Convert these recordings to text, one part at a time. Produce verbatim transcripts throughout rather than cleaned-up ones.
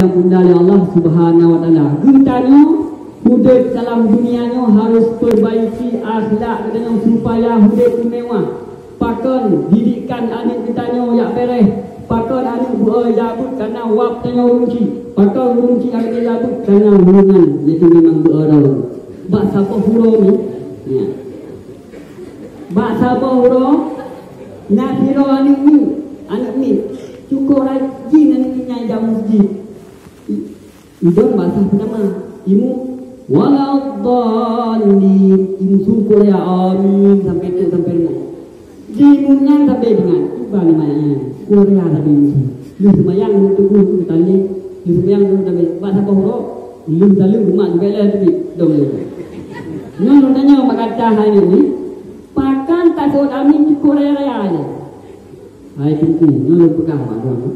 Nyang mulia lé Allah Subhanahu wa Taala. Geutanyoe udeb dalam dunia nyoe harus perbaiki akhlak geutanyoe supaya udeb mewah. Pakon didikan aneuk geutanyoe jak bereh. Pakon aneuk beu-e jak beuet kana wab tanyoe ureueng chik. Pakon ureueng chik aneuk jak beuet kana hubungan, yaitu memang beu-e droe. Bak saboh uroe nyoe, ya. Bak saboh uroe, na sidroe aneuk miet, aneuk miet. Cukôp rajin aneuk miet nyan jak meuseujid. I-, idong basah peunamoh. Imeum, "Waladdallin." Imeum sungkôh ya, "Amin," sampai tu, sampai rumoh. Di imeum nyan sampai deungon, "Iban nama nyan, Korea tadi." Lheueh seumayang, lheueh tubuh, lheueh tali, lheueh seumayang, lheueh tali. Bak saboh uroe, lheueh tali, rumoh, sampai lheueh teubiet. Dong lheueh. Nyoe lôn tanyong bak gata hai nyoe, pakon taseuôt amin cukôp raya-raya nyan? Hai Teungku, nyoe lôn peugah bak droeneuh.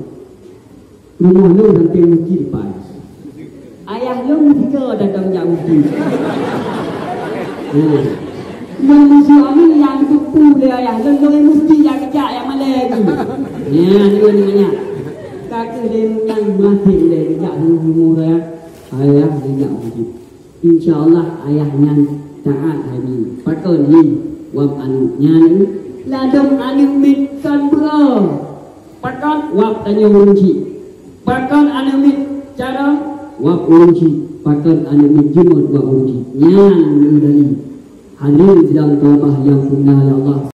Rumoh lôn sampéng meuseujid dipat. Ayah lôn meusigoe datang jak meuseujid. Nah, lôn meusigoe amin nyang geuteupeue lé ayah lôn, lôn meuseujid jak geujak nyang malèe tu. Nyan, nyan, nyan, nyan. Ka keuh lé nyan meuhasé lé geujak rumoh raya. Ayah geujak meuseujid. Insya Allah ayah nyan taát hai nyan. Pakon nyan wab aneuk nyan? Ladôm aneuk miet kon beu-e. Pakon wab tanyoe ureueng chik? Pakon aneuk miet carông wab ureueng chik? Pakon aneuk miet jimeuet wab ureueng chik? Nyan lé dalil. Hadirin sidang keureubeuen nyang mulia lé Allah.